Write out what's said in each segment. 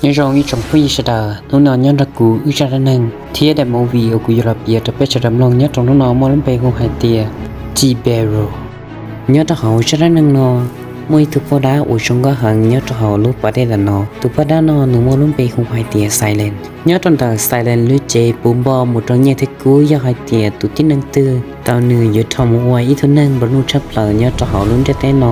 Nyob zoo ib tsoom phooj ywg sawv daws, hnub no nyob nrog kuv wb zaj dab neeg thiab daim movie uas kuv yuav los piav rau peb sawv daws mloog nyob rau hnub no muaj lub npe hu hais tias G-Barrel. Nyob rau hauv zaj dab neeg no, muaj ib tug poj dab uas zoo nkauj heev nyob rau hauv lub pas dej ntawm no. Tus poj dab no nws muaj lub npe hu hais tias Silent. Nyob rau ntawm Silent lub cev puv npo mus rau Nyiaj thiab Kub, yog hais tias tus tib neeg twg tau nws yuav rho mus ua ib tug neeg nplua nuj tshaj plaws nyob rau hauv lub ntiaj teb no,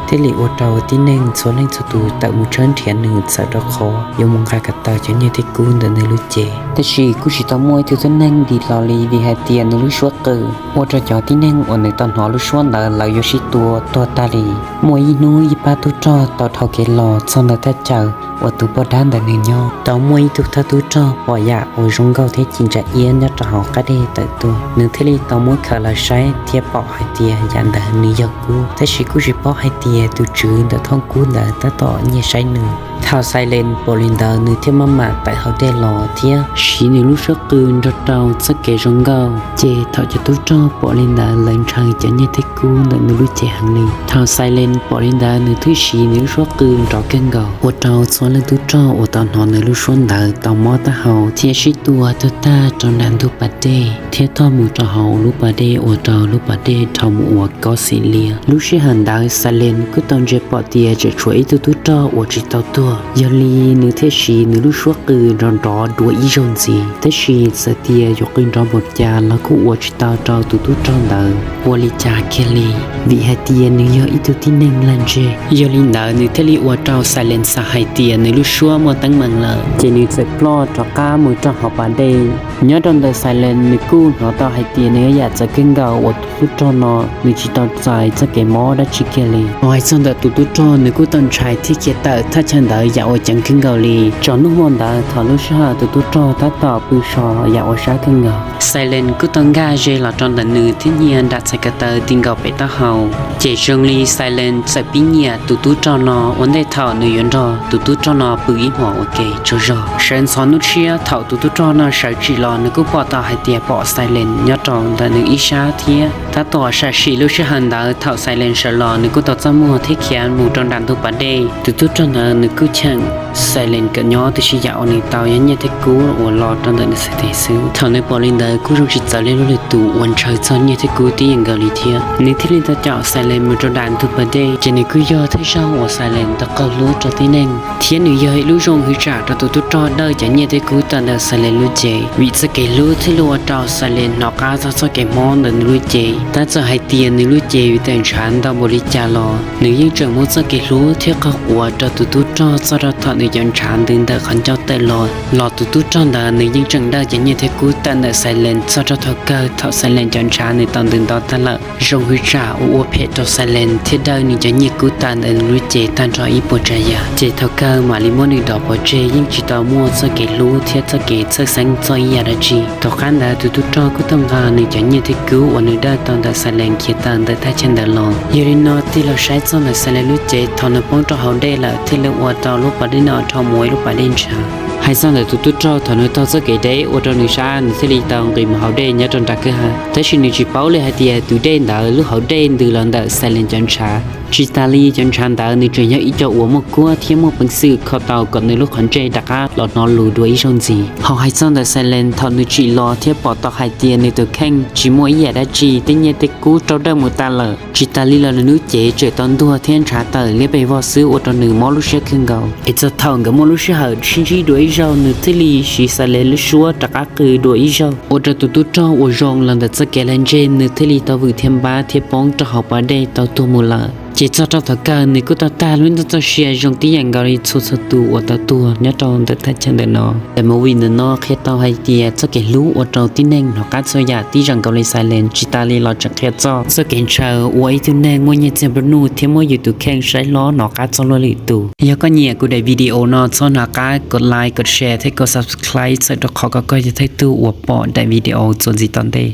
thiaj li ua rau tib neeg txhua leej txhua tus tawm mus tshawb nrhiav nws txawm rau qhov yuav mus nqa kom tau cov Nyiaj thiab Kub ntawm nws lub cev. Tab sis kuj tsis tau muaj ib tug tib neeg dim los li, vim hais tias nws lub suab qw ua rau cov tib neeg uas nws tau hnov lub suab ntawd lawv yuav sib tua tuag tag li. Muaj ib hnub ib pab tub rog tau dhau kev los txog ntawm thaj chaw uas tus poj dab ntawd nws nyob. Tau muaj ib tug thawj tub rog pom yam uas zoo nkauj thiab ci ntsa iab nyob rau hauv qab dej tawm tuaj, nws thiaj li tau muab khaws los saib thiab pom hais tias yam ntawd nws yog kub, tab sis kuj tsis paub hais tias tus tswv ntawm thooj kub ntawd tab tom nyiag saib nws. Thaum Silent pom li ntawd nws thiaj maj mam tawm hauv dej los thiab siv nws lub suab qw nrog rau txoj kev zoo nkauj. Ces thaum cov tub rog pom li ntawd lawv ntshaw cov Nyiaj thiab Kub ntawm nws lub cev heev li. Thaum Silent pom li ntawd nws thiaj siv nws lub suab qw nrov kawg nkaus, ua rau txhua leej tub rog uas tau hnov nws lub suab ntawd tau mob taub hau thiab sib tua tuag tag rau nram ntug pas dej thiab thoj mus rau hauv lub pas dej, ua rau lub pas dej dhau mus ua kob xim lias. Lub sij hawm ntawd Silent kuj tau ntsia pom tias tseem tshuav ib tug tub rog uas tsis tau tuag, yog li nws thiaj siv nws lub suab qw nrov nrov dua ib zaug ntxiv. Tab sis txawm tias yuav qw nrov npaum cas los kuj ua tsis tau rau tus tub rog ntawd ua li cas kiag li, vim hais tias nws yog ib tug tib neeg lag ntseg. Yog li ntawd nws thiaj li ua rau Silent xav hais tias nws lub suab muaj teeb meem lawm, ces nws txawm ploj rov qab mus rau hauv pas dej. Nyob rau ntawm Silent nws kuj hnov tau hais tias nws yuav yam txawv kawg nkaus uas tus tub rog no nws tsis tau txais txoj kev mob dab tsi kiag li. Hos hais txog ntawm tus tub rog nws kuj tau ntshai thiab khiav tawm thaj chaw ntawd yam uas ceev kawg nkaus li. Tsaus ntuj hmo ntawd thaum lub sij hawm tus tub rog tab tom pw so yam uas sab kawg nkaus, Silent kuj tau nkag ze los rau ntawm nws thiab nyiag nram txhais ko taw ti nkaus pem taub hau. Ces zoo li Silent txawm pib nyiam tus tub rog no ua ntej thaum nws yuav nrog tus tub rog no pw ib hmos ua ke tsaug zog. Sawv ntxov hnub tshiab thaum tus tub rog no sawv tsim los nws kuj pom tau hais tias pom Silent nyob rau ntawm nws ib sab thiab tab tom sam sim lub sij hawm ntawd thaum Silent sawv los nws kuj tau txaj muag thiab khiav mus rau nram ntug pas dej. Tus tub rog ntawd nws kuj cheem Silent kom nyob tiam sis yam uas nws tau yog Nyiaj thiab Kub uas los rau ntawm nws txhais tes xwb. Thaum nws pom li ntawd kuj zoo tsis txawv li lub lwm tus uas ntshaw txog Nyiaj thiab Kub tib yam nkaus li thiab. Nws thiaj li tau caum Silent mus rau nram ntug pas dej, ces nws kuj yog thawj zaug uas Silent tau qaug hlub rau tib neeg, thiab nws yog ib lub zoo hwv tsam rau tus tub rog dawj cov Nyiaj thiab Kub tawm ntawm Silent lub cev, vim txoj kev hlub thiaj li ua rau Silent hnov qab txog txoj kev mob ntawm nws lub cev. Tab txawm hais tias nws lub cev yuav tawm ntshav ntau npaum li cas los nws yeej tseem muaj txoj kev hlub thiab qaug quav rau tus tub rog txog rau thaum nws cov ntshav ntws ntawm qhov ncauj tawm los, los tus tub rog ntawd nws yeej tseem dawj cov Nyiaj thiab Kub tawm ntawm Silent txog rau thaum kawg thaum Silent cov ntshav nws tau ntws ntau tag lawm. Zoo hwv tsam uas ua phem rau Silent thiab dawj nws cov Nyiaj Kub tawm ntawm nws lub cev tag nrho ib puas tsav yam, ces thaum kawg mam li muab nws dom pov tseg, yeej tsis tau muaj txoj kev hlub thiab txoj kev txhawj xeeb txog ib yam dab tsi. Tom qab ntawd tus tub rog kuj tau nqa nws cov Nyiaj thiab Kub uas nws dawj tau ntawm Silent khiav tawm ntawm thaj chaw ntawd los. Yog li no tig los saib txog ntawm Silent lub cev, thaum nws poob rau hauv dej lawm thiaj li ua rau lub pas dej no dhau mus ua ib lub pas dej ntshav. Hais txog ntawm tus tub rog, thaum nws taug txoj kev deb ua rau nws sab, nws thiaj li tau nqis mus hauv dej nyob rau nram kwj ha, tab sis nws tsis paub li hais tias tus dej ntawd lub hauv dej ntws los ntawm Silent cov ntshav. Tsis tas li, cov ntshav ntawd nws tseem yog ib co uas muaj kuab thiab muaj peev xwm kho tau kom nws lub qhov ntsej rov qab los hnov lus dua ib zaug ntxiv. Hos hais txog ntawm Silent, thaum nws tsim los thiab pom tau hais tias nws tus kheej tsis muaj ib yam dab tsi, tej Nyiaj tej Kub raug dawj mus tas lawm. Tsis tas li los nws lub cev tseem tau ntuag thiab ntshav tawm liab pes vog xwb ua rau nws mob lub siab kawg nkaus. Es txog thaum nkawd muaj lub sij hawm sib ntsib dua ib zaug, nws thiaj li siv Silent lub suab rov qab qw dua ib zaug, ua rau tus tub rog uas zoo los ntawm txoj kev lag ntseg nws thiaj li tau vwm thiab npab thiab poob rau hauv pas dej tau tuag mus lawm. Ces txog rau thaum kawg nws kuj tau tag lub ntuj txoj sia zoo tib yam nkaus li txhua txhua tus uas tau tuag nyob rau ntawm thaj chaw ntawm no. Daim movie ntawm no qhia tau hais tias txoj kev hlub ua rau tib neeg hnov qab txhua yam tib yam nkaus li Silent. Tsis tas li los tseem qhia txog txoj kev ntshaw ua ib tug neeg muaj nyiaj txiag nplua nuj thiab muab yus tus kheej saib hlob hnov qab txog luag lwm tus. Yog koj nyiam kuv daim video no txhob hnov qab kom like, kom share thiab kom subscribe txhawm rau qhov kom koj yog thawj tug uas pom daim video txuas ntxiv tom ntej.